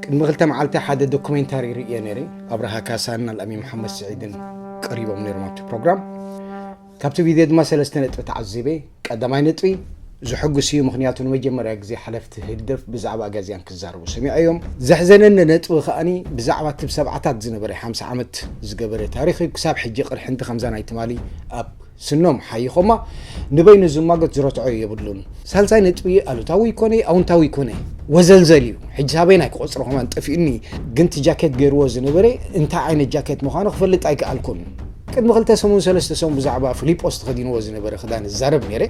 ቅድሚ ክልተ መዓልቲ ሓደ ዶኩሜንታሪ ርእየ ነይረ። ኣብርሃ ካሳን ኣልኣሚን መሓመድ ስዒድን ቀሪቦም ነይሮም ኣብቲ ፕሮግራም። ካብቲ ቪድዮ ድማ ሰለስተ ነጥቢ ተዓዚበ። ቀዳማይ ነጥቢ፣ ዘሐጉስ እዩ፣ ምኽንያቱ ንመጀመርያ ግዜ ሓለፍቲ ህግደፍ ብዛዕባ ኣጋዝያን ክዛረቡ ሰሚዐዮም። ዘሕዘነኒ ነጥቢ ከኣኒ ብዛዕባ እቲ ብሰብዓታት ዝነበረ ሓምሳ ዓመት ዝገበረ ታሪኽ እዩ። ክሳብ ሕጂ ቅርሕንቲ ከምዛ ናይ ትማሊ ኣብ ስኖም ሓይኾማ ንበይኑ ዝማጎት ዝረትዖ የብሉን። ሳልሳይ ነጥቢ ኣሉታዊ ይኮነ ኣውንታዊ ይኮነ ወዘልዘል እዩ። ሕጂ ሳበይ ናይ ክቆፅሮ ከማን ጠፊኡኒ። ግን እቲ ጃኬት ገይርዎ ዝነበረ እንታይ ዓይነት ጃኬት ምዃኑ ክፈልጥ ኣይከኣልኩን። ቅድሚ ክልተ ሰሙን ሰለስተ ሰሙን ብዛዕባ ፊሊጶስ ተኸዲንዎ ዝነበረ ክዳን እዛረብ ነይረ።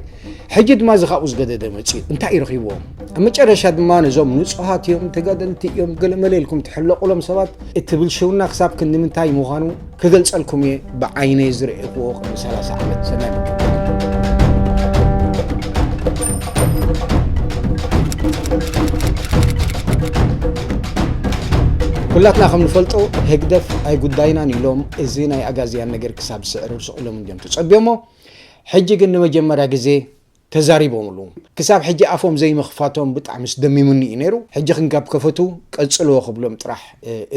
ሕጂ ድማ እዚ ካብኡ ዝገደደ መፅኡ እንታይ እዩ ረኺብዎም? ኣብ መጨረሻ ድማ ነዞም ንፁሃት እዮም፣ ተጋደልቲ እዮም፣ ገለመለ ኢልኩም ትሕለቑሎም ሰባት እቲ ብልሽውና ክሳብ ክንዲ ምንታይ ምዃኑ ክገልጸልኩም እየ። ብዓይነይ ዝረኤኽዎ ቅድሚ ሰላሳ ዓመት ሰናይ። ኩላትና ከም ንፈልጦ ህግደፍ ኣይጉዳይናን ኢሎም እዚ ናይ ኣጋዝያን ነገር ክሳብ ዝስዕር ስቕ ኢሎም እንድዮም ተጸብዮሞ። ሕጂ ግን ንመጀመርያ ግዜ ተዛሪቦምሉ። ክሳብ ሕጂ ኣፎም ዘይምኽፋቶም ብጣዕሚ ኣስደሚሙኒ እዩ ነይሩ። ሕጂ ክንካብ ከፈቱ ቀጽልዎ ክብሎም ጥራሕ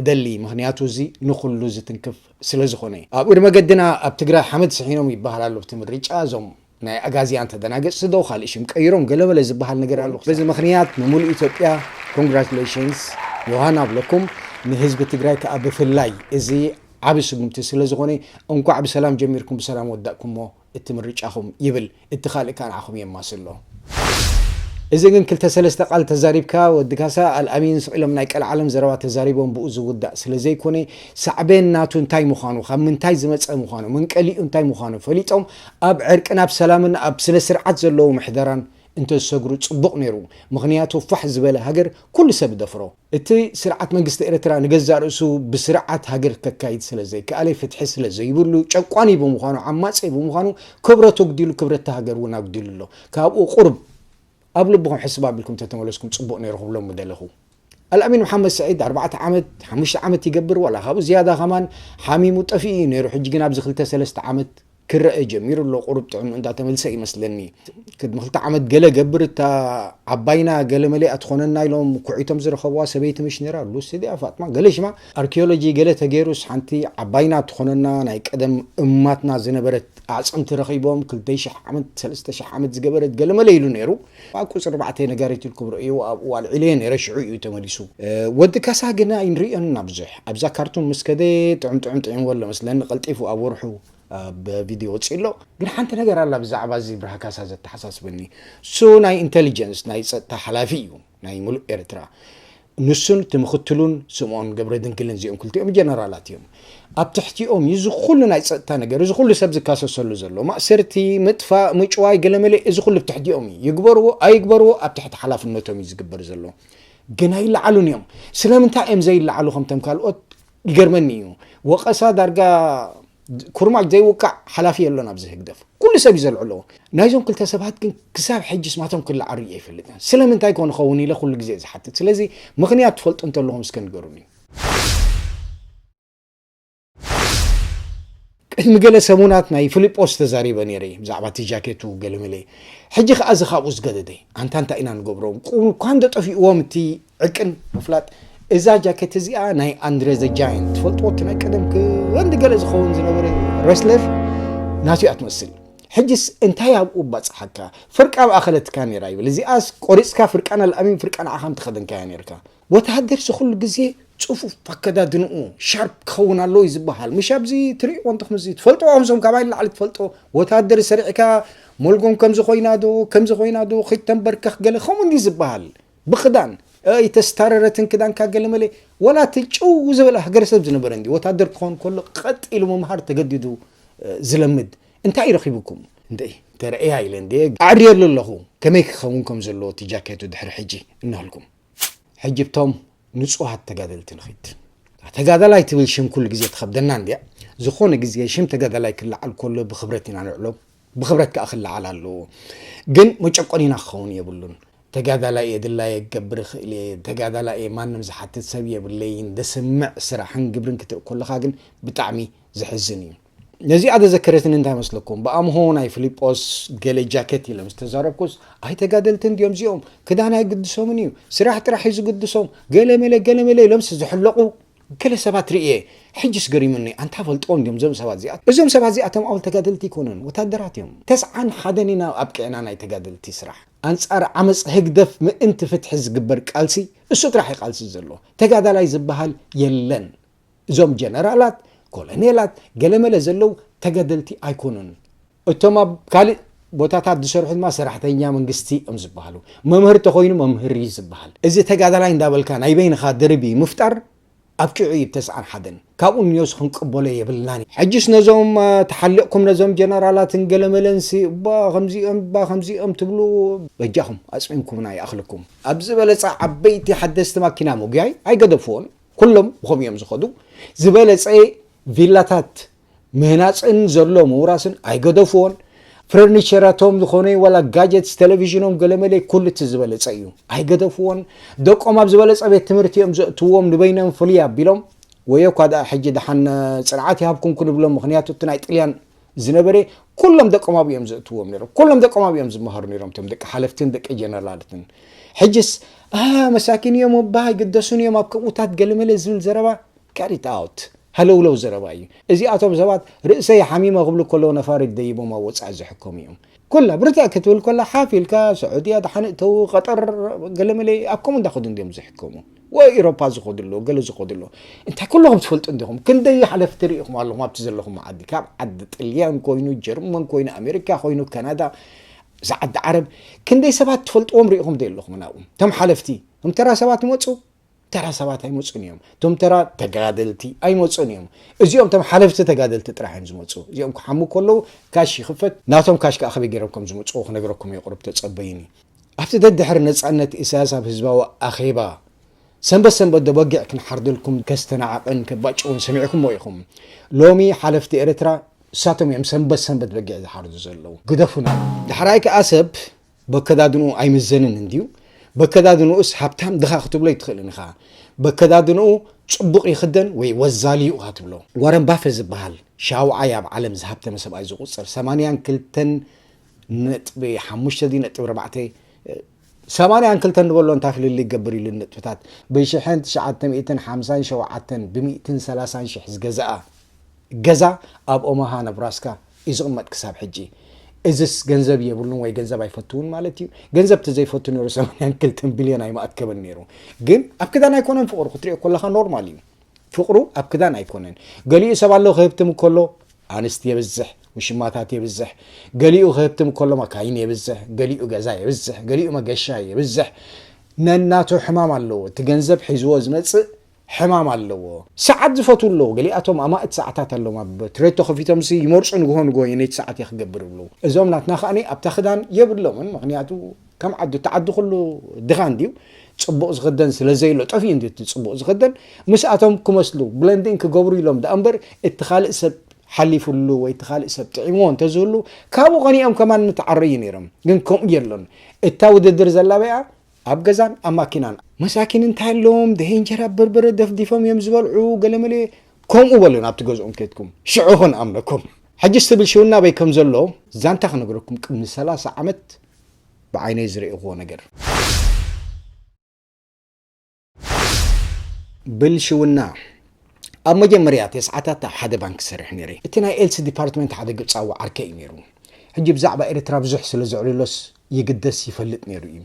እደሊ፣ ምኽንያቱ እዚ ንኹሉ ዝትንክፍ ስለ ዝኾነ እዩ። ኣብ እግሪ መገድና ኣብ ትግራይ ሓመድ ስሒኖም ይበሃል ኣሎ ኣብቲ ምርጫ። እዞም ናይ ኣጋዝያን ተደናገጽቲ ዶ ካልእ ሽም ቀይሮም ገለመለ ዝበሃል ነገር ኣሎ። በዚ ምኽንያት ንሙሉእ ኢትዮጵያ ኮንግራቹሌሽንስ ዮሃና ኣብለኩም፣ ንህዝቢ ትግራይ ከኣ ብፍላይ። እዚ ዓቢ ስጉምቲ ስለ ዝኾነ እንኳዕ ብሰላም ጀሚርኩም ብሰላም ወዳእኩሞ እቲ ምርጫኹም ይብል፣ እቲ ካልእ ከኣ ንዓኹም የማስሎ። እዚ ግን ክልተ ሰለስተ ቃል ተዛሪብካ ወዲ ካሳ ኣልኣሚን ስቕ ኢሎም ናይ ቀልዓለም ዘረባ ተዛሪቦም ብኡ ዝውዳእ ስለ ዘይኮነ ሳዕቤን ናቱ እንታይ ምዃኑ ካብ ምንታይ ዝመጸ ምዃኑ መንቀሊኡ እንታይ ምዃኑ ፈሊጦም ኣብ ዕርቅን ኣብ ሰላምን ኣብ ስነ ስርዓት ዘለዎ ምሕደራን እንተዝሰግሩ ጽቡቕ ነይሩ። ምኽንያቱ ፋሕ ዝበለ ሃገር ኩሉ ሰብ ይደፍሮ። እቲ ስርዓት መንግስቲ ኤርትራ ንገዛእ ርእሱ ብስርዓት ሃገር ከካይድ ስለ ዘይከኣለ፣ ፍትሒ ስለ ዘይብሉ፣ ጨቋኒ ብምዃኑ፣ ዓማጺ ብምዃኑ፣ ክብረቱ ኣጉዲሉ፣ ክብረት እታ ሃገር እውን ኣጉዲሉ ኣሎ። ካብኡ ቁሩብ ኣብ ልብኹም ሕስብ ኣቢልኩም ተተመለስኩም ጽቡቕ ነይሩ ክብሎም ምደለኹ። ኣልኣሚን መሓመድ ስዒድ ኣርባዕተ ዓመት፣ ሓሙሽተ ዓመት ይገብር፣ ዋላ ካብኡ ዝያዳ ከማን ሓሚሙ ጠፊኡ እዩ ነይሩ። ሕጂ ግን ኣብዚ ክልተ ሰለስተ ዓመት ክረአ ጀሚሩ ኣሎ። ቁሩብ ጥዕኑ እንዳተመልሰ ይመስለኒ። ቅድሚ ክልተ ዓመት ገለ ገብር እታ ዓባይና ገለ መሊኣ ትኾነና ኢሎም ኩዒቶም ዝረኸብዋ ሰበይቲ ምሽ ነይራ፣ ሉሲ ድያ ፋጥማ ገለ ሽማ። ኣርኪኦሎጂ ገለ ተገይሩስ ሓንቲ ዓባይና ትኾነና ናይ ቀደም እማትና ዝነበረት ኣዕጽምቲ ረኺቦም ክልተ ሽሕ ዓመት፣ ሰለስተ ሽሕ ዓመት ዝገበረት ገለ መለ ኢሉ ነይሩ። ኣብ ቁጽሪ ኣርባዕተ ነጋሪት ኢልኩም ርእዩ፣ ኣብኡ ኣልዒለዮ ነይረ፣ ሽዑ እዩ ተመሊሱ። እ፣ ወዲ ካሳ ግና ኣይንርእዮን ኢና ብዙሕ። ኣብዛ ካርቱም ምስ ከደ ጥዑም ጥዑም ጥዒምዎ ኣሎ መስለኒ፣ ቀልጢፉ ኣብ ወርሑ ኣብ ቪድዮ ወፂኡ ኣሎ። ግን ሓንቲ ነገር ኣላ ብዛዕባ እዚ ብርሃ ካሳ ዘተሓሳስበኒ። እሱ ናይ ኢንቴሊጀንስ ናይ ፀጥታ ሓላፊ እዩ ናይ ሙሉእ ኤርትራ። ንሱን እቲ ምኽትሉን ስምኦን ገብረ ድንግልን እዚኦም ክልቲኦም ጀነራላት እዮም። ኣብ ትሕቲኦም እዩ እዚ ኩሉ ናይ ፀጥታ ነገር፣ እዚ ኩሉ ሰብ ዝካሰሰሉ ዘሎ። ማእሰርቲ፣ ምጥፋእ፣ ምጭዋይ፣ ገለመለ እዚ ኩሉ ኣብ ትሕቲኦም እዩ። ይግበርዎ ኣይግበርዎ ኣብ ትሕቲ ሓላፍነቶም እዩ ዝግበር ዘሎ። ግን ኣይለዓሉን እዮም። ስለምንታይ እዮም ዘይለዓሉ ከምቶም ካልኦት? ይገርመኒ እዩ። ወቐሳ ዳርጋ ኩርማጅ ዘይውቃዕ ሓላፊ የሎን ኣብዚ ህግደፍ። ኩሉ ሰብ እዩ ዘልዕሎ። ናይዞም ክልተ ሰባት ግን ክሳብ ሕጂ ስማቶም ክለዓል ርእየ ኣይፈልጥን። ስለምንታይ ኮን ኸውን ኢለ ኩሉ ግዜ እየ ዝሓትት። ስለዚ ምኽንያት ትፈልጡ እንተለኹም እስከ ንገሩኒ። ቅድሚ ገለ ሰሙናት ናይ ፊልጶስ ተዛሪበ ነይረ ብዛዕባ እቲ ጃኬቱ ገለመለ። ሕጂ ከኣ እዚ ካብኡ ዝገደደ። ኣንታ እንታይ ኢና ንገብሮም? ቁ-፣ እኳ እንዶ ጠፊእዎም እቲ ዕቅን ምፍላጥ። እዛ ጃኬት እዚኣ ናይ ኣንድረ ዘ ጃየንት ትፈልጥዎ? እቲ ናይ ቀደም ክንዲ ገለ ዝኸውን ዝነበረ ረስለር ናቱ እያ ትመስል። ሕጅስ እንታይ ኣብኡ ባጽሓካ? ፍርቃ ኣብ ኣኸለትካ ነይራ ይብል። እዚኣስ ቆሪጽካ ፍርቃ ናልኣሚን ፍርቃ ንዓኻ ምተኸደንካያ ነይርካ። ወተሃደርሲ ኩሉ ግዜ ጽፉፍ ኣከዳድንኡ ሻርፕ ክኸውን ኣለዎ እዩ ዝበሃል። ምሽ ኣብዚ ትርእይዎ እንተኹም እዚ ትፈልጥዎ፣ ከምዞም ካባይ ንላዕሊ ትፈልጥዎ። ወተሃደር ሰሪዕካ ሞልጎም ከምዚ ኮይና ዶ፣ ከምዚ ኮይና ዶ፣ ከይተንበርከኽ ገለ ከምኡ እንዲ ዝበሃል። ብኽዳን፣ እ፣ ኣይተስታረረትን ክዳንካ ገለ መለ፣ ወላ እቲ ጭው ዝበለ ሃገረሰብ ዝነበረ እንዲ ወተሃደር ክኸውን ከሎ ቀጥ ኢሉ ምምሃር ተገዲዱ፣ እ፣ ዝለምድ። እንታይ እዩ ረኺቡኩም? እንደ ተረእያ ኢለ እንደ ኣዕርየሉ ኣለኹ። ከመይ ክኸውን ከም ዘለዎ እቲ ጃኬቱ ድሕሪ ሕጂ እናልኩም። ሕጂ ብቶም ንጹሃት ተጋደልቲ ንኺድ። ተጋዳላይ ትብል ሽም ኩሉ ግዜ ትኸብደና እንድያ። ዝኾነ ግዜ ሽም ተጋዳላይ ክለዓል ከሎ ብኽብረት ኢና ንዕሎ፣ ብኽብረት ከኣ ክለዓል ኣለዎ። ግን መጨቆኒና ክኸውን የብሉን። ተጋዳላይ እየ፣ ድላየ ክገብር እኽእል እየ፣ ተጋዳላይ እየ፣ ማንም ዝሓትት ሰብ የብለይን። ዘስምዕ ስራሕን ግብርን ክትርኢ ከለኻ ግን ብጣዕሚ ዘሕዝን እዩ። ነዚኣ ዘዘከረትኒ እንታይ መስለኩም? ብኣምሆ ናይ ፊልጶስ ገለ ጃኬት ኢሎም ዝተዛረብኩስ፣ ኣይ ተጋደልቲ እንዲዮም እዚኦም፣ ክዳን ኣይግድሶምን እዩ፣ ስራሕ ጥራሕ እዩ ዝግድሶም፣ ገለመለ ገለመለ ኢሎምስ ዝሕለቑ ገለ ሰባት ርእየ። ሕጅስ ገሪሙኒ፣ ኣንታ ፈልጥዎም እንዲዮም እዞም ሰባት እዚኣት። እዞም ሰባት እዚኣቶም ኣወል ተጋደልቲ ኣይኮኑን፣ ወታደራት እዮም። ተስዓን ሓደን ኢና ኣብቂዕና ናይ ተጋደልቲ ስራሕ። ኣንጻር ዓመጽ ህግደፍ ምእንቲ ፍትሒ ዝግበር ቃልሲ፣ እሱ ጥራሕ እዩ ቃልሲ ዘሎ። ተጋዳላይ ዝበሃል የለን። እዞም ጀነራላት፣ ኮሎኔላት፣ ገለመለ ዘለዉ ተጋደልቲ ኣይኮኑን። እቶም ኣብ ካልእ ቦታታት ዝሰርሑ ድማ ሰራሕተኛ መንግስቲ እዮም ዝበሃሉ። መምህር ተኾይኑ መምህር እዩ ዝበሃል። እዚ ተጋዳላይ እንዳበልካ ናይ በይንኻ ደርቢ ምፍጣር ኣብቂዑ እዩ ተስዓን ሓደን። ካብኡ ንዮስ ክንቅበሎ የብልናን። ሕጅስ ነዞም፣ አ፣ ተሓሊቕኩም ነዞም ጀነራላትን ገለመለንሲ፣ እባ ከምዚኦም፣ እባ ከምዚኦም ትብሉ፣ በጃኹም ኣጽሚምኩምና ይኣኽለኩም። ኣብ ዝበለጸ ዓበይቲ ሓደስቲ ማኪና ምጉያይ ኣይገደፍዎን። ኩሎም ብኸምኡ እዮም ዝኸዱ። ዝበለጸ ቪላታት ምህናጽን ዘሎ ምውራስን ኣይገደፍዎን። ፈርኒቸራቶም ዝኾነ ዋላ ጋጀትስ፣ ቴሌቪዥኖም፣ ገለመለ ኩሉ እቲ ዝበለጸ እዩ። ኣይገደፍዎን። ደቆም ኣብ ዝበለጸ ቤት ትምህርቲ እዮም ዘእትዎም፣ ንበይኖም ፍልይ ኣቢሎም። ወዮ እኳ ደኣ ሕጂ ደሓን ጽንዓት ይሃብኩም ክንብሎም፣ ምኽንያቱ እቲ ናይ ጥልያን ዝነበረ ኩሎም ደቆም ኣብኡ እዮም ዘእትዎም ነይሮም። ኩሎም ደቆም ኣብኡ እዮም ዝመሃሩ ነይሮም፣ እቶም ደቂ ሓለፍትን ደቂ ጀነራላትን። ሕጅስ፣ "ኣ፣ መሳኪን እዮም እባ፣ ኣይግደሱን እዮም ኣብ ከምኡታት ገለመለ" ዝብል ዘረባ፣ cut it out። ሃለውለው ዘረባ እዩ። እዚኣቶም ሰባት ርእሰይ ሓሚመ ክብሉ ከለዉ ነፋሪት ደይቦም ኣብ ወጻኢ ዝሕከሙ እዮም። ኩላ ብርትዕ ክትብል ከላ ሓፍ ኢልካ፣ ስዑድያ ደሓን እተዉ፣ ቀጠር፣ ገለመለ ኣብ ከምኡ እንዳኸዱ እንዲዮም ዝሕከሙ። ወይ ኤሮፓ ዝኸዱ ኣለዉ፣ ገለ ዝኸዱ ኣለዉ። እንታይ ኩለኹም ትፈልጡ እንዲኹም? ክንደይ ሓለፍቲ ርኢኹም ኣለኹም ኣብቲ ዘለኹም ዓዲ? ካብ ዓዲ ጥልያን ኮይኑ፣ ጀርመን ኮይኑ፣ ኣሜሪካ ኮይኑ፣ ካናዳ፣ እዛ ዓዲ ዓረብ፣ ክንደይ ሰባት ትፈልጥዎም ርኢኹም ዶ ኣለኹም ናብኡ? እቶም ሓለፍቲ፣ እቶም ተራ ሰባት ይመጹ? ተራ ሰባት ኣይመጹን እዮም። እቶም ተራ ተጋደልቲ ኣይመጹን እዮም። እዚኦም እቶም ሓለፍቲ ተጋደልቲ ጥራሕ እዮም ዝመጹ። እዚኦም ክሓሙ ከለዉ ካሽ ይኽፈት፣ ናቶም ካሽ ከኣ ከመይ ገይሮም ከም ዝመጹ ክነግረኩም እየ፣ ቁሩብ ተጸበዩኒ። ኣብቲ ደድሕሪ ነጻነት ኢሳያስ ኣብ ህዝባዊ ኣኼባ ሰንበት ሰንበት ዶ በጊዕ ክንሓርደልኩም ከስተናዕቕን ከባጭውን ሰሚዕኩሞ ኢኹም። ሎሚ ሓለፍቲ ኤርትራ እሳቶም እዮም ሰንበት ሰንበት በጊዕ ዝሓርዱ ዘለዉ። ግደፉና። ዳሕራይ ከኣ ሰብ በከዳድንኡ ኣይምዘንን እንድዩ። በከዳድንኡስ ሃብታም ድኻ ክትብሎ ኣይትኽእልን ኢኻ። በከዳድንኡ ጽቡቕ ይኽደን ወይ ወዛሊ እዩ ኢኻ ትብሎ። ዋረን ባፈ ዝበሃል ሻውዓይ ኣብ ዓለም ዝሃብተመ ሰብኣይ ዝቑጸር ሰማንያን ክልተን ነጥቢ ሓሙሽተ ድዩ ነጥቢ ኣርባዕተ፣ ሰማንያን ክልተን ንበሎ እንታይ ፍልልይ ይገብር ኢሉ ነጥብታት። ብሽሕን ትሽዓተ ሚእትን ሓምሳን ሸውዓተን ብሚእትን ሰላሳን ሽሕ ዝገዝኣ ገዛ ኣብ ኦማሃ ነብራስካ እዩ ዝቕመጥ ክሳብ ሕጂ። እዝስ ገንዘብ የብሉን ወይ ገንዘብ ኣይፈትውን ማለት እዩ? ገንዘብ ተዘይፈቱ ነይሩ ሰማንያን ክልተን ቢልዮን ኣይምኣከበን ነይሩ። ግን ኣብ ክዳን ኣይኮነን ፍቕሩ፣ ክትሪኦ ከለኻ ኖርማል እዩ። ፍቕሩ ኣብ ክዳን ኣይኮነን። ገሊኡ ሰብ ኣሎ ክህብትም ከሎ ኣንስቲ የብዝሕ፣ ውሽማታት የብዝሕ። ገሊኡ ክህብትም ከሎ መካይን የብዝሕ፣ ገሊኡ ገዛ የብዝሕ፣ ገሊኡ መገሻ የብዝሕ። ነናቱ ሕማም ኣለዎ። እቲ ገንዘብ ሒዝዎ ዝመጽእ ሕማም ኣለዎ። ሰዓት ዝፈትዉ ኣለዉ። ገሊኣቶም ኣማእት ሰዓታት ኣለዎም። ኣብ ትሬቶ ከፊቶምሲ ይመርጹ፣ ንግሆ ንግሆ የነይቲ ሰዓት እየ ክገብር ይብሉ። እዞም ናትና ከኣኒ ኣብታ ክዳን የብሎምን፣ ምኽንያቱ ከም ዓዱ፣ እቲ ዓዲ ኩሉ ድኻ እንድዩ። ጽቡቕ ዝኽደን ስለ ዘይሎ ጠፊኡ እንድዩ እቲ ጽቡቕ ዝኽደን። ምስኣቶም ክመስሉ፣ ብለንዲን ክገብሩ ኢሎም ደኣ እምበር፣ እቲ ካልእ ሰብ ሓሊፉሉ ወይ እቲ ካልእ ሰብ ጥዒምዎ እንተዝህሉ፣ ካብኡ ቐኒኦም ከማን ምተዓረዩ ነይሮም። ግን ከምኡ የሎን። እታ ውድድር ዘላ በይኣ ኣብ ገዛን ኣብ ማኪናን። መሳኪን እንታይ ኣለዎም? ደሄ እንጀራ በርበረ ደፍዲፎም እዮም ዝበልዑ፣ ገለመለ። ከምኡ በሉ ናብቲ ገዝኦም ከድኩም። ሽዑ ክንኣምነኩም። ሕጅስ እቲ ብልሽውና ኣበይ ከም ዘሎ ዛንታ ክነግረኩም። ቅድሚ ሰላሳ ዓመት ብዓይነይ ዝረእኽዎ ነገር። ብልሽውና። ኣብ መጀመርያ ተስዓታት ኣብ ሓደ ባንክ ሰርሕ ነይረ። እቲ ናይ ኤልሲ ዲፓርትመንት ሓደ ግብጻዊ ዓርከይ እዩ ነይሩ። ሕጂ ብዛዕባ ኤርትራ ብዙሕ ስለ ዘዕልሎስ ይግደስ ይፈልጥ ነይሩ እዩ።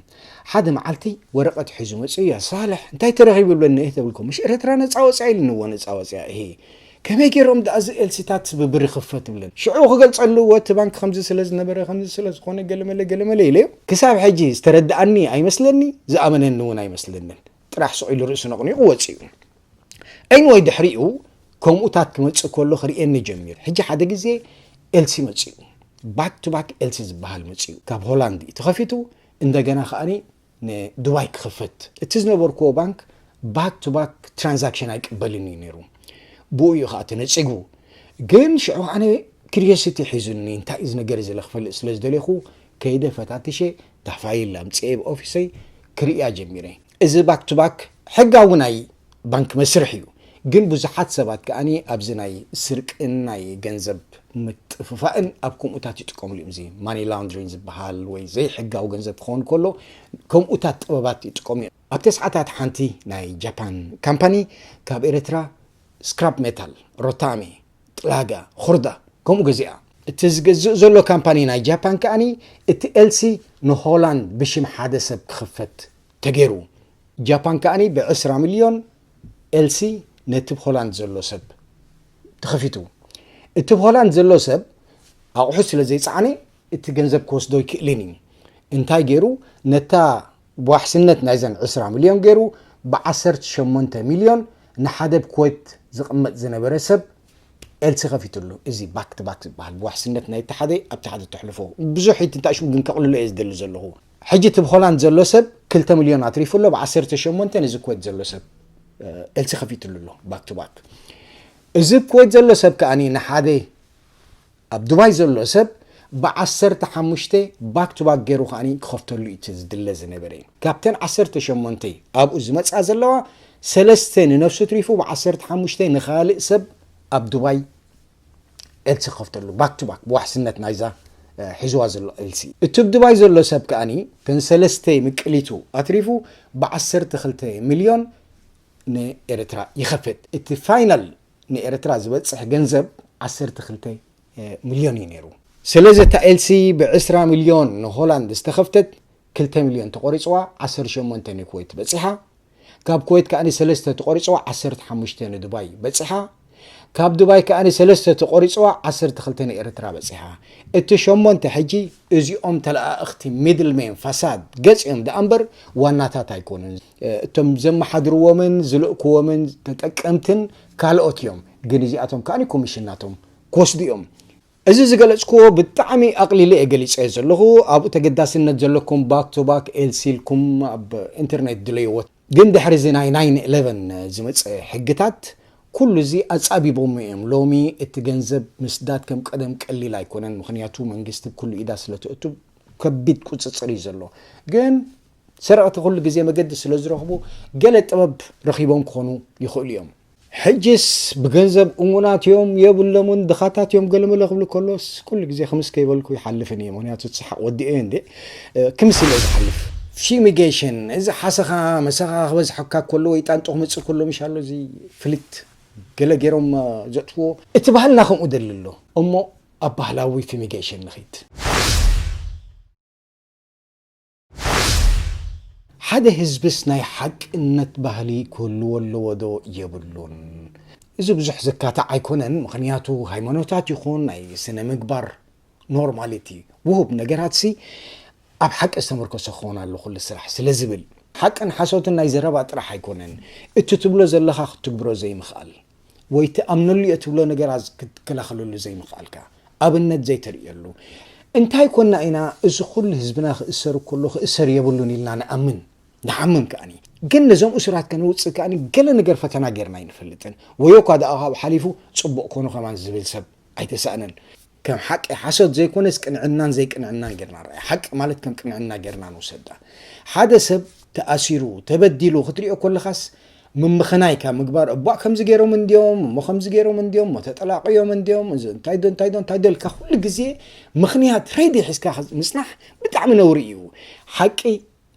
ሓደ መዓልቲ ወረቐት ሒዙ መጺኡ፣ "ያ ሳልሕ፣ እንታይ ተረኺቡ?" ይብለኒ። "እህ" ተብልኮ፣ "ምሽ ኤርትራ ነጻ ወጽያ?" ኢሉኒ። "እወ፣ ነጻ ወጽያ እሄ። ከመይ ገይሮም ደኣ እዚ ኤልሲታት ብብር ይኽፈት?" ይብለኒ። ሽዑ ክገልጸሉ፣ "እወ፣ እቲ ባንክ ከምዚ ስለ ዝነበረ፣ ከምዚ ስለ ዝኾነ፣ ገለመለ፣ ገለመለ" ኢለዮ። ክሳብ ሕጂ ዝተረድኣኒ ኣይመስለኒ፣ ዝኣመነኒ እውን ኣይመስለንን። ጥራሕ ስቕ ኢሉ ርእሱ ነቕኒቑ ወጺኡ። ኤኒወይ፣ ድሕሪኡ ከምኡታት ክመጽእ ከሎ ክርእየኒ ጀሚሩ። ሕጂ ሓደ ግዜ ኤልሲ መጺኡ። ባክ ቱ ባክ ኤልሲ ዝበሃል መጺኡ። ካብ ሆላንድ እዩ ተኸፊቱ። እንደገና ከኣኒ ንዱባይ ክኽፈት። እቲ ዝነበርክዎ ባንክ ባክ ቱ ባክ ትራንዛክሽን ኣይቅበልን እዩ ነይሩ። ብኡ እዩ ከኣ ተነጺጉ። ግን ሽዑ ኣነ ክሪዮሲቲ ሒዙኒ፣ እንታይ እዩ እዚ ነገር እዚ ኢለ ክፈልጥ ስለ ዝደለኹ፣ ከይደ ፈታቲሸ፣ እታ ፋይል ኣምጽኤ ብኦፊሰይ ክርእያ ጀሚረ። እዚ ባክ ቱ ባክ ሕጋዊ ናይ ባንክ መስርሕ እዩ። ግን ብዙሓት ሰባት ከኣኒ ኣብዚ ናይ ስርቅን ናይ ገንዘብ ምጥፍፋእን ኣብ ከምኡታት ይጥቀምሉ እዮም። እዚ ማኒ ላውንድሪን ዝበሃል ወይ ዘይሕጋዊ ገንዘብ ክኸውን ከሎ ከምኡታት ጥበባት ይጥቀሙ እዮም። ኣብቲ ሰዓታት ሓንቲ ናይ ጃፓን ካምፓኒ ካብ ኤርትራ ስክራፕ ሜታል፣ ሮታሜ፣ ጥላጋ፣ ኹርዳ ከምኡ ገዚኣ። እቲ ዝገዝእ ዘሎ ካምፓኒ ናይ ጃፓን ከኣኒ እቲ ኤልሲ ንሆላንድ ብሽም ሓደ ሰብ ክኽፈት ተገይሩ። ጃፓን ከኣኒ ብ20 ሚልዮን ኤልሲ ነቲ ብ ሆላንድ ዘሎ ሰብ ተኸፊቱ። እቲ ብ ሆላንድ ዘሎ ሰብ ኣቑሑት ስለ ዘይጸዓነ እቲ ገንዘብ ክወስዶ ይክእልን እዩ። እንታይ ገይሩ? ነታ ብዋሕስነት ናይዘን 20 ሚልዮን ገይሩ ብ18 ሚልዮን ንሓደ ብ ኩዌት ዝቕመጥ ዝነበረ ሰብ ኤልሲ ከፊትሉ። እዚ ባክ ቱ ባክ ዝበሃል ብዋሕስነት ናይ እቲ ሓደ ኣብቲ ሓደ ተሕልፎ። ብዙሕ እቲ እንታይ ሽሙ ግን ከቕልሎ እየ ዝደሊ ዘለኹ። ሕጂ እቲ ብ ሆላንድ ዘሎ ሰብ 2 ሚልዮን ኣትሪፉ ኣሎ፣ ብ18 እዚ ኩዌት ዘሎ ሰብ ኤልሲ ከፊትሉ ኣሎ ባክ ቱ ባክ። እዚ ብ ኩዌት ዘሎ ሰብ ከኣኒ ንሓደ ኣብ ዱባይ ዘሎ ሰብ ብ15 ባክ ቱ ባክ ገይሩ ከኣኒ ክኸፍተሉ እዩ እቲ ዝድለ ዝነበረ። ካብተን 18 ኣብኡ ዝመጽኣ ዘለዋ ሰለስተ ንነፍሱ ትሪፉ ብ15 ንኻልእ ሰብ ኣብ ዱባይ ኤልሲ ክኸፍተሉ ባክ ቱ ባክ ብዋሕስነት ናይዛ እ፣ ሒዝዋ ዘሎ ኤልሲ። እቲ ብ ዱባይ ዘሎ ሰብ ከኣኒ ተን ሰለስተ ምቅሊቱ ኣትሪፉ ብ12 ሚልዮን ንኤርትራ ይኸፍት። እቲ ፋይናል ንኤርትራ ዝበጽሕ ገንዘብ 12 ሚልዮን እዩ ነይሩ። ስለዚ እታ ኤልሲ ብ20 ሚልዮን ንሆላንድ ዝተኸፍተት 2 ሚልዮን ተቆሪጽዋ 18 ንኩዌት በጺሓ። ካብ ኩዌት ከኣ ሰለስተ ተቆሪጽዋ 15 ንዱባይ በጺሓ። ካብ ዱባይ ከኣ ሰለስተ ተቆሪጽዋ 12 ንኤርትራ በጺሓ። እቲ ሸሞንተ ሕጂ እዚኦም ተለኣእኽቲ ሚድልሜን ፋሳድ ገጽ እዮም ደኣ እምበር ዋናታት ኣይኮኑን። እቶም ዘመሓድርዎምን ዝልእክዎምን ተጠቀምትን ካልኦት እዮም። ግን እዚኣቶም ከኣ ኮሚሽን ናቶም ክወስዱ እዮም። እዚ ዝገለጽክዎ ብጣዕሚ ኣቕሊለ እየ ገሊጸዮ ዘለኹ። ኣብኡ ተገዳስነት ዘለኩም ባክ ቱ ባክ ኤልሲ ኢልኩም ኣብ ኢንተርኔት ድለይዎ። ግን ድሕሪ እዚ ናይ ናይን ኢለቨን ዝመጸ ሕግታት ኩሉ እዚ ኣጻቢቦም እዮም። ሎሚ እቲ ገንዘብ ምስዳድ ከም ቀደም ቀሊል ኣይኮነን። ምኽንያቱ መንግስቲ ኩሉ ኢዳ ስለ ትእቱ ከቢድ ቁጽጽር እዩ ዘሎ። ግን ሰረቕቲ ኩሉ ግዜ መገዲ ስለ ዝረኽቡ ገለ ጥበብ ረኺቦም ክኾኑ ይኽእሉ እዮም። ሕጅስ ብገንዘብ እሙናት እዮም፣ የብሎምን፣ ድኻታት እዮም ገለመለ ክብሉ ከሎስ ኩሉ ግዜ ክምስ ከይበልኩ ይሓልፍን እየ። ምኽንያቱ እቲ ሰሓቕ ወዲኤ እንዴ፣ እ፣ ክምስ ኢለ ዝሓልፍ። ፊሚጌሽን፣ እዚ ሓሰኻ መሰኻ ክበዝሐካ ከሎ ወይ ጣንጡ ክመጽእ ከሎ ምሽ ኣሎ እዚ ፍልት ገለ ገይሮም፣ እ፣ ዘጥፍዎ። እቲ ባህልና ከምኡ ደሊ ኣሎ። እሞ ኣብ ባህላዊ ፊሚጌሽን ንኺድ። ሓደ ህዝብስ ናይ ሓቅነት ባህሊ ክህልዎ ኣለዎ ዶ የብሉን? እዚ ብዙሕ ዘካትዕ ኣይኮነን፣ ምኽንያቱ ሃይማኖታት ይኹን ናይ ስነ ምግባር ኖርማሊቲ ውሁብ ነገራትሲ ኣብ ሓቂ ዝተመርኮሰ ክኸውን ኣሎ ኩሉ ስራሕ ስለ ዝብል። ሓቅን ሓሶትን ናይ ዘረባ ጥራሕ ኣይኮነን፣ እቲ ትብሎ ዘለኻ ክትግብሮ ዘይምኽኣል። ወይ ትኣምነሉ እየ ትብሎ ነገራት ክትከላኸለሉ ዘይምኽኣልካ፣ ኣብነት ዘይተርእየሉ። እንታይ ኮና ኢና እዚ ኩሉ ህዝብና ክእሰር ከሎ ክእሰር የብሉን ኢልና ንኣምን፣ ንሓምም ከኣኒ። ግን ነዞም እሱራት ከነውፅእ ከኣኒ ገለ ነገር ፈተና ጌርና ኣይንፈልጥን። ወይ እኳ ደኣ ካብኡ ሓሊፉ ፅቡቕ ኮኑ ከማን ዝብል ሰብ ኣይተሳእነን። ከም ሓቂ ሓሶት ዘይኮነስ ቅንዕናን ዘይቅንዕናን ጌርና ንርኣያ። ሓቂ ማለት ከም ቅንዕና ጌርና ንውሰዳ። ሓደ ሰብ ተኣሲሩ፣ ተበዲሉ ክትሪኦ ከለኻስ ምምኽናይ ካብ ምግባር፣ እቧ ከምዚ ገይሮም እንድዮም፣ እሞ ከምዚ ገይሮም እንድዮም፣ እሞ ተጠላቕዮም እንድዮም፣ እዚ እንታይ ዶ፣ እንታይ ዶ፣ እንታይ ዶ ኢልካ ኩሉ ግዜ ምኽንያት ረዲ ሒዝካ ምጽናሕ ብጣዕሚ ነውሪ እዩ። ሓቂ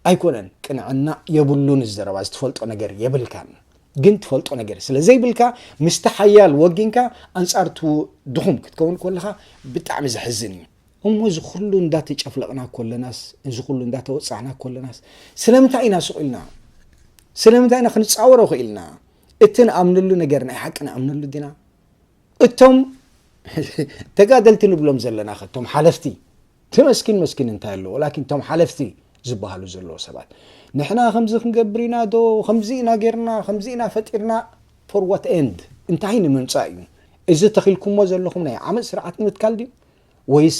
ኣይኮነን፣ ቅንዕና የብሉን እዚ ዘረባ፣ እዚ ትፈልጦ ነገር የብልካን። ግን ትፈልጦ ነገር ስለ ዘይብልካ፣ ምስቲ ሓያል ወጊንካ ኣንጻር እቲ ድኹም ክትከውን ከለኻ ብጣዕሚ ዘሕዝን እዩ። እሞ እዚ ኩሉ እንዳተጨፍለቕና ከለናስ፣ እዚ ኩሉ እንዳተወጻዕና ከለናስ፣ ስለምንታይ ኢና ስቕ ኢልና? ስለምንታይ ኢና ክንጻወሮ ክኢልና? እቲ ንኣምነሉ ነገር ናይ ሓቂ ንኣምነሉ ዲና? እቶም ተጋደልቲ ንብሎም ዘለና ኸ፣ እቶም ሓለፍቲ፣ እቲ መስኪን መስኪን እንታይ ኣለዎ? ላኪን እቶም ሓለፍቲ ዝበሃሉ ዘለዉ ሰባት፣ ንሕና ከምዚ ክንገብር ኢና ዶ፣ ከምዚ ኢና ጌርና፣ ከምዚ ኢና ፈጢርና፣ for what end? እንታይ ንምምጻእ እዩ? እዚ ተኺልኩሞ ዘለኹም ናይ ዓመጽ ስርዓት ንምትካል ድዩ? ወይስ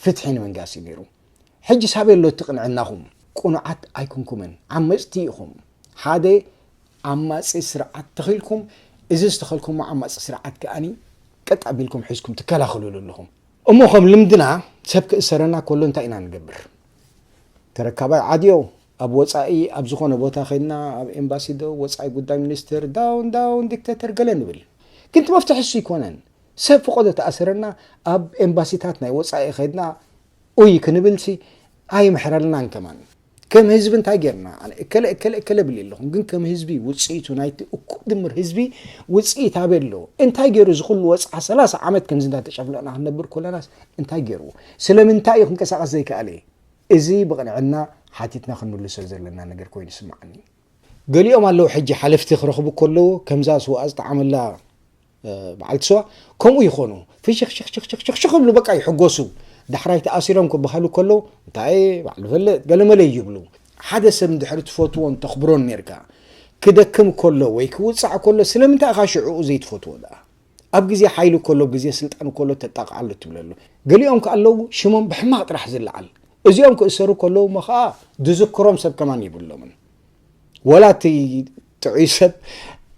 ፍትሒ ንምንጋስ እዩ ነይሩ? ሕጂስ ኣበይ ኣሎ እቲ ቅንዕናኹም? ቅኑዓት ኣይኮንኩምን፣ ዓመጽቲ ኢኹም። ሓደ ዓማጺ ስርዓት ተኺልኩም፣ እዚ ዝተኸልኩሞ ዓማጺ ስርዓት ከኣኒ ቀጥ ኣቢልኩም ሒዝኩም ትከላኸሉሉ ኣለኹም። እሞ ከም ልምድና ሰብ ክእሰረና ከሎ እንታይ ኢና ንገብር? ተረካባይ ዓድዮ፣ ኣብ ወጻኢ ኣብ ዝኾነ ቦታ ኸድና ኣብ ኤምባሲ ዶ ወጻኢ ጉዳይ ሚኒስትር ዳውን ዳውን ዲክተተር ገለ ንብል። ግን እቲ መፍትሒ እሱ ኣይኮነን። ሰብ ፈቐዶ ተኣሰረና ኣብ ኤምባሲታት ናይ ወጻኢ ኸድና ኡይ ክንብልሲ ኣይምሕረልናን ከማን። ከም ህዝቢ እንታይ ጌርና? ኣነ እከለ እከለ እከለ ብል ኣለኹም፣ ግን ከም ህዝቢ ውጽኢቱ ናይቲ እኩብ ድምር ህዝቢ ውጽኢት ኣበይ ኣሎ? እንታይ ገይሩ እዚ ኩሉ ወጽዓ ሰላሳ ዓመት ከምዚ እንዳተጨፍለቕና ክንነብር ከለናስ እንታይ ገይሩ? ስለምንታይ እዩ ክንቀሳቐስ ዘይከኣለ? እዚ ብቕንዕና ሓቲትና ክንምልሶ ዘለና ነገር ኮይኑ ይስምዓኒ። ገሊኦም ኣለዉ ሕጂ ሓለፍቲ ክረኽቡ ከለዉ ከምዛ ስዋ ዝጠዓመላ በዓልቲ ስዋ ከምኡ ይኾኑ። ፍሽኽሽኽሽኽሽኽ ይብሉ፣ በቃ ይሕጎሱ። ዳሕራይ ተኣሲሮም ክበሃሉ ከለዉ እንታይ በዓል ፈልጥ ገለመለ ይብሉ። ሓደ ሰብ እንድሕሪ ትፈትዎን ተኽብሮን ኔርካ ክደክም ከሎ ወይ ክውጻዕ ከሎ ስለምንታይ ኢኻ ሽዕኡ ዘይትፈትዎ ደኣ? ኣብ ግዜ ሓይሊ ከሎ፣ ኣብ ግዜ ስልጣን ከሎ ተጣቕዓሉ ትብለሉ። ገሊኦም ከ ኣለዉ ሽሞም ብሕማቕ ጥራሕ ዝለዓል። እዚኦም ክእሰሩ ከለዉ እሞ ኸኣ ድዝክሮም ሰብ ከማን የብሎምን። ወላ እቲ ጥዑይ ሰብ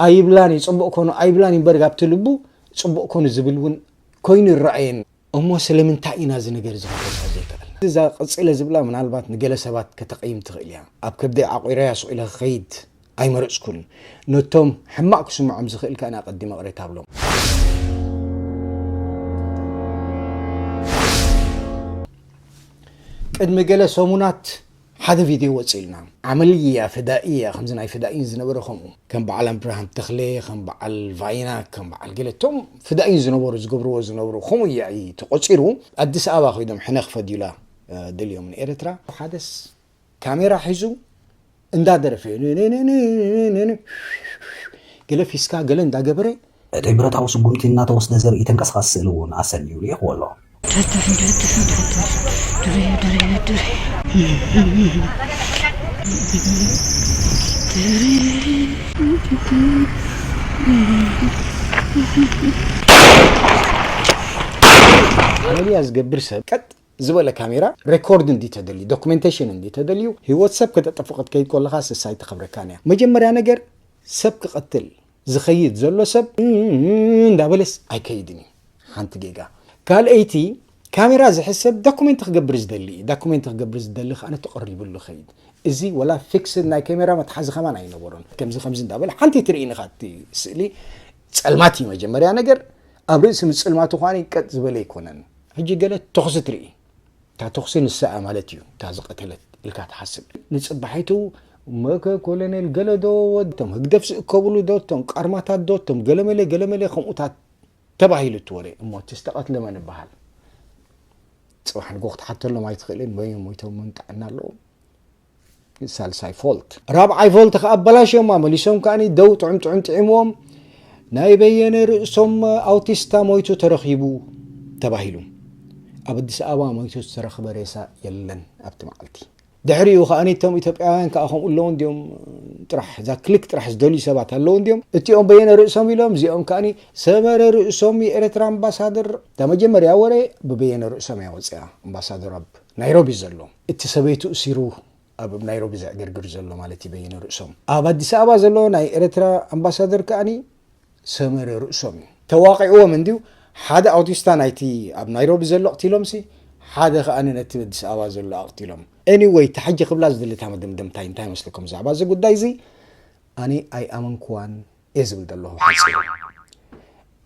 ኣይብላን እዩ፣ ጽቡቕ ኮኑ ኣይብላን እዩ፣ እምበር ኣብቲ ልቡ ጽቡቕ ኮኑ ዝብል እውን ኮይኑ ይረኣየኒ። እሞ ስለምንታይ ኢና እዚ ነገር እዚ ክንረስዖ ዘይከኣልና? እዛ ቀጺለ ዝብላ ምናልባት ንገለ ሰባት ከተቐይም ትኽእል እያ። ኣብ ከብደይ ዓቑረያ ስቕ ኢለ ክኸይድ ኣይመረጽኩን። ነቶም ሕማቕ ክስምዖም ዝኽእል ከኣ ኣቐዲመ ቅሬታ ኣብሎም። ቅድሚ ገለ ሰሙናት ሓደ ቪድዮ ወጺእልና። ዓመልያ ፍዳኢያ፣ ከምዚ ናይ ፍዳኢን ዝነበረ ከምኡ። ከም በዓል ኣብርሃም ተኽለ፣ ከም በዓል ቫይና፣ ከም በዓል ገለ እቶም ፍዳኢን ዝነበሩ፣ ዝገብርዎ ዝነበሩ፣ ከምኡ እያ እዩ ተቖጺሩ። ኣዲስ ኣበባ ከይዶም ሕነ ክፈድዩላ፣ እ፣ ደልዮም ንኤርትራ። ሓደስ ካሜራ ሒዙ እንዳደረፈ፣ ነ-፣ ነ-፣ ነ-፣ ነ-፣ ነ-፣ ነ-፣ ገለ ፊስካ ገለ እንዳገበረ። እቲ ብረታዊ ስጉምቲ እናተወስደ ዘርኢ ተንቀሳቓሲ ስእሊ እውን ኣሰንዩ ልኢኽዎ ኣሎ። ዓመልያ ዝገብር ሰብ ቀጥ ዝበለ ካሜራ ሬኮርድ እንዲ ተደልዩ፣ ዶኩሜንቴሽን እንዲ ተደልዩ፣ ህይወት ሰብ ከተጠፍቕ ክትከይድ ከለኻ ስሳይ ትኸብረካን እያ። መጀመርያ ነገር ሰብ ክቐትል ዝኸይድ ዘሎ ሰብ እንዳበለስ ኣይከይድን እዩ። ሓንቲ ጌጋ። ካልኣይቲ፣ ካሜራ ዝሕዝ ሰብ ዳኩሜንት ክገብር ዝደሊ እዩ። ዳኩሜንት ክገብር ዝደሊ ከኣ ተቐሪብሉ ይኸይድ። እዚ ወላ ፊክስድ ናይ ካሜራ መትሓዚ ከማን ኣይነበሮን። ከምዚ ከምዚ እንዳበለ ሓንቲ ትርእይኒ ኢኻ እቲ ስእሊ ጸልማት እዩ መጀመርያ ነገር። ኣብ ርእሲ ምጽልማቱ ከኣ ቀጥ ዝበለ ኣይኮነን። ሕጂ ገለ ተኹሲ ትርኢ። እታ ተኹሲ ንሳ እያ ማለት እዩ እታ ዝቐተለት ኢልካ ትሓስብ። ንጽባሒቱ መከ ኮሎኔል ገለ ዶ ወድ-፣ እቶም ህግደፍ ዝእከብሉ ዶ፣ እቶም ቃርማታት ዶ፣ እቶም ገለመለ ገለመለ ከምኡታት ተባሂሉ እቲ ወረ። እሞ እቲ ዝተቐትለ መን ይበሃል? ጽባሕ ንግሆ ክትሓተሎም ኣይትኽእልን። በይኖም ሞይቶም፣ መን ጥዕና ኣለዎም? ሳልሳይ ፎልት። ራብዓይ ፎልት ከኣ ኣበላሽዮማ። መሊሶም ከኣኒ ደው ጥዑም ጥዑም ጥዒምዎም፣ ናይ በየነ ርእሶም ኣውቲስታ ሞይቱ ተረኺቡ ተባሂሉ። ኣብ ኣዲስ ኣበባ ሞይቱ ዝተረኽበ ሬሳ የለን ኣብቲ መዓልቲ። ድሕሪኡ ከኣኒ እቶም ኢትዮጵያውያን ከኣ ከምኡ ኣለዉ እንድዮም፣ ጥራሕ እዛ ክሊክ ጥራሕ ዝደልዩ ሰባት ኣለዉ እንድዮም። እቲኦም በየነ ርእሶም ኢሎም፣ እዚኦም ከኣኒ ሰመረ ርእሶም የኤርትራ ኣምባሳደር። እታ መጀመርያ ወረ ብበየነ ርእሶም እያ ወፂኣ፣ ኣምባሳደር ኣብ ናይሮቢ ዘሎ። እቲ ሰበይቱ እሲሩ ኣብ ናይሮቢ ዘዕገርግር ዘሎ ማለት እዩ በየነ ርእሶም። ኣብ ኣዲስ ኣበባ ዘሎ ናይ ኤርትራ ኣምባሳደር ከኣኒ ሰመረ ርእሶም እዩ። ተዋቒዕዎም እንድዩ፣ ሓደ ኣውቲስታ ናይቲ ኣብ ናይሮቢ ዘሎ ኣቕቲሎምሲ፣ ሓደ ከኣኒ ነቲ ኣዲስ ኣበባ ዘሎ ኣቕቲሎም። ኤኒወይ፣ እታ ሕጂ ክብላ ዝደሊ እታ መደምደምታይ እንታይ ይመስለኩም ብዛዕባ እዚ ጉዳይ እዚ? ኣነ ኣይኣመንኩዋን እየ ዝብል ዘለኹ ብሓጺሩ።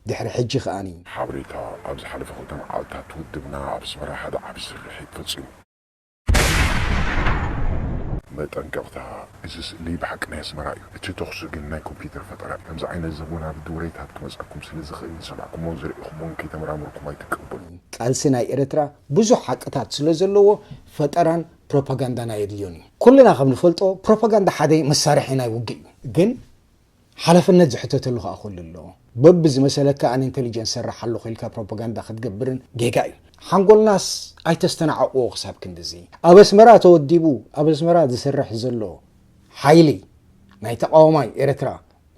ድሕሪ ሕጂ ከኣኒ። ሓበሬታ፣ ኣብ ዝሓለፈ ክልተ መዓልታት ውድብና ኣብ ኣስመራ ሓደ ዓቢ ስርሒት ፈጺሙ። መጠንቀቕታ፣ እዚ ስእሊ ብሓቂ ናይ ኣስመራ እዩ። እቲ ተኹሲ ግን ናይ ኮምፒተር ፈጠራ እዩ። ከምዚ ዓይነት ዘወናብድ ወሬታት ክመጽኣኩም ስለ ዝኽእል፣ ዝሰማዕኩሞን ዝረኢኹሞን ከይተመራመርኩም ኣይትቀበሉ። ቃልሲ ናይ ኤርትራ ብዙሕ ሓቅታት ስለ ዘለዎ፣ ፈጠራን ፕሮፓጋንዳን ኣየድልዮን እዩ። ኩልና ከም ንፈልጦ፣ ፕሮፓጋንዳ ሓደ መሳርሒ ናይ ውግእ እዩ። ግን ሓላፍነት ዝሕተተሉ ከኣ ኩሉ ኣሎ። በብዝመሰለካ ኣነ ኢንተሊጀንስ ሰርሕ ኣለኹ ኢልካ ፕሮፓጋንዳ ክትገብርን ጌጋ እዩ። ሓንጎልናስ ኣይተስተናዓቕዎ ክሳብ ክንድዚ። ኣብ ኣስመራ ተወዲቡ፣ ኣብ ኣስመራ ዝሰርሕ ዘሎ ሓይሊ ናይ ተቃዋማይ ኤርትራ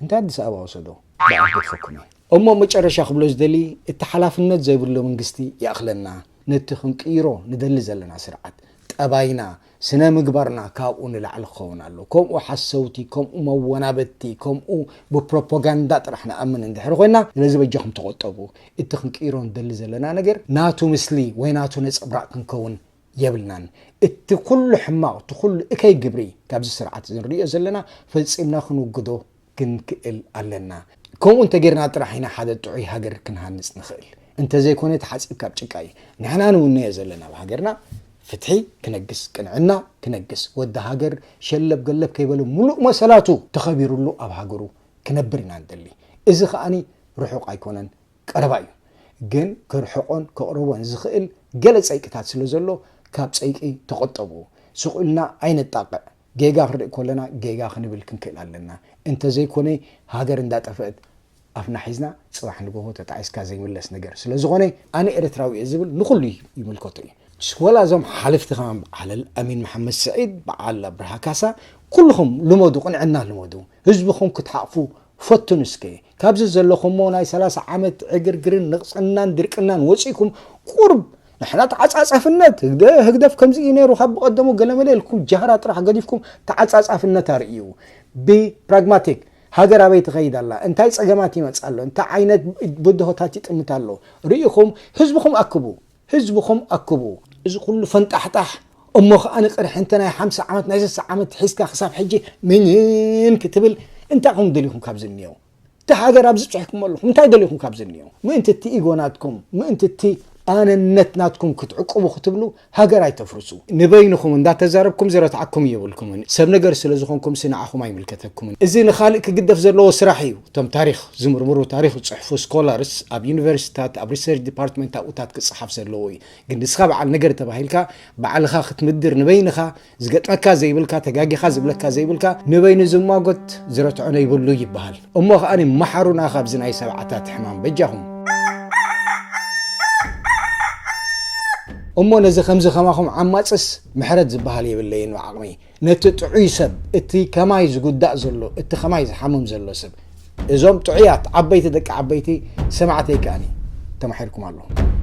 እንታይ ኣዲስ ኣበባ ወሰዶ? ብኣፍ ገድፈኩም እየ። እሞ መጨረሻ ክብሎ ዝደሊ፣ እቲ ሓላፍነት ዘይብሉ መንግስቲ ይኣኽለና። ነቲ ክንቅይሮ ንደሊ ዘለና ስርዓት፣ ጠባይና፣ ስነ ምግባርና ካብኡ ንላዕሊ ክኸውን ኣሎ። ከምኡ ሓሰውቲ፣ ከምኡ መወናበድቲ፣ ከምኡ ብፕሮፓጋንዳ ጥራሕ ንኣምን እንድሕር ኮይና፣ ስለዚ በጃኹም ተቖጠቡ። እቲ ክንቅይሮ ንደሊ ዘለና ነገር ናቱ ምስሊ ወይ ናቱ ነጸብራቕ ክንከውን የብልናን። እቲ ኩሉ ሕማቕ፣ እቲ ኩሉ እከይ ግብሪ ካብዚ ስርዓት እዚ ንሪኦ ዘለና ፈጺምና ክንውግዶ ክንክእል ኣለና። ከምኡ እንተጌርና ጥራሕ ኢና ሓደ ጥዑይ ሃገር ክንሃንጽ ንኽእል። እንተዘይኮነ ተሓጺብካ ኣብ ጭቃ እዩ። ንሕና ንውነዮ ዘለና ኣብ ሃገርና ፍትሒ ክነግስ፣ ቅንዕና ክነግስ፣ ወዲ ሃገር ሸለብ ገለብ ከይበለ ምሉእ መሰላቱ ተኸቢሩሉ ኣብ ሃገሩ ክነብር ኢና ንደሊ። እዚ ከኣኒ ርሑቕ ኣይኮነን፣ ቀረባ እዩ። ግን ክርሕቆን ከቕርቦን ዝኽእል ገለ ጸይቅታት ስለ ዘሎ ካብ ጸይቂ ተቖጠቡ። ስቕ ኢልና ኣይነጣቕዕ። ጌጋ ክንርኢ ከለና ጌጋ ክንብል ክንክእል ኣለና። እንተዘይኮነ ሃገር እንዳጠፍአት ኣፍና ሒዝና ጽባሕ ንግሆ ተጣዒስካ ዘይምለስ ነገር ስለ ዝኾነ ኣነ ኤርትራዊ እየ ዝብል ንኹሉ ይምልከቶ እዩ። ወላ እዞም ሓለፍቲ ከማን በዓል ኣሚን መሓመድ ስዒድ፣ በዓል ኣብርሃ ካሳ፣ ኩልኹም ልመዱ፣ ቅንዕና ልመዱ። ህዝብኹም ክትሓቕፉ ፈትኑ እስከ። ካብዚ ዘለኹሞ ናይ ሰላሳ ዓመት ዕግርግርን ንቕጽናን ድርቅናን ወጺእኩም ቁርብ ንሕና ተዓጻጻፍነት፣ ህግደ-፣ ህግደፍ ከምዚ እዩ ነይሩ ካብ ብቐደሙ ገለመለ ኢልኩም ጃህራ ጥራሕ ገዲፍኩም ተዓጻጻፍነት ኣርእዩ። ብፕራግማቲክ ሃገር ኣበይ ትኸይድ ኣላ? እንታይ ጸገማት ይመጽእ ኣሎ? እንታይ ዓይነት ብድሆታት ይጥምት ኣሎ? ርኢኹም ህዝብኹም ኣክቡ። ህዝብኹም ኣክቡ። እዚ ኩሉ ፈንጣሕጣሕ እሞ ከኣ ንቕርሒ እንተ ናይ ሓምሳ ዓመት ናይ ስሳ ዓመት ሒዝካ ክሳብ ሕጂ ምንን ክትብል እንታይ ኹም ደሊኹም ካብ ዝንየው? እቲ ሃገር ኣብዚ ጽሒኩም ኣለኹም እንታይ ደሊኹም ካብ ዝንየው? ምእንቲ እቲ ኢጎ ናትኩም፣ ምእንቲ እቲ ኣነነት ናትኩም ክትዕቅቡ ክትብሉ ሃገር ኣይተፍርሱ። ንበይንኹም እንዳተዛረብኩም ዝረትዓኩም የብልኩምን። ሰብ ነገር ስለ ዝኾንኩም ሲ ንዓኹም ኣይምልከተኩምን። እዚ ንኻልእ ክግደፍ ዘለዎ ስራሕ እዩ። እቶም ታሪኽ ዝምርምሩ፣ ታሪኽ ዝጽሕፉ ስኮላርስ ኣብ ዩኒቨርሲታት፣ ኣብ ሪሰርች ዲፓርትመንት ኣብኡታት ክጽሓፍ ዘለዎ እዩ። ግን ንስኻ በዓል ነገር ተባሂልካ ባዕልኻ ክትምድር ንበይንኻ ዝገጥመካ ዘይብልካ፣ ተጋጊኻ ዝብለካ ዘይብልካ፣ ንበይኑ ዝሟጎት ዝረትዖ ነይብሉ ይበሃል። እሞ ከኣ መሓሩና ካብዚ ናይ ሰብዓታት ሕማም በጃኹም። እሞ ነዚ ከምዚ ከማኹም ዓማጽስ ምሕረት ዝበሃል የብለይን ብዓቕመይ። ነቲ ጥዑይ ሰብ፣ እቲ ከማይ ዝጉዳእ ዘሎ፣ እቲ ከማይ ዝሓምም ዘሎ ሰብ፣ እዞም ጥዑያት ዓበይቲ ደቂ ዓበይቲ ሰማዕተይ ከኣኒ ተማሒርኩም ኣለኹም።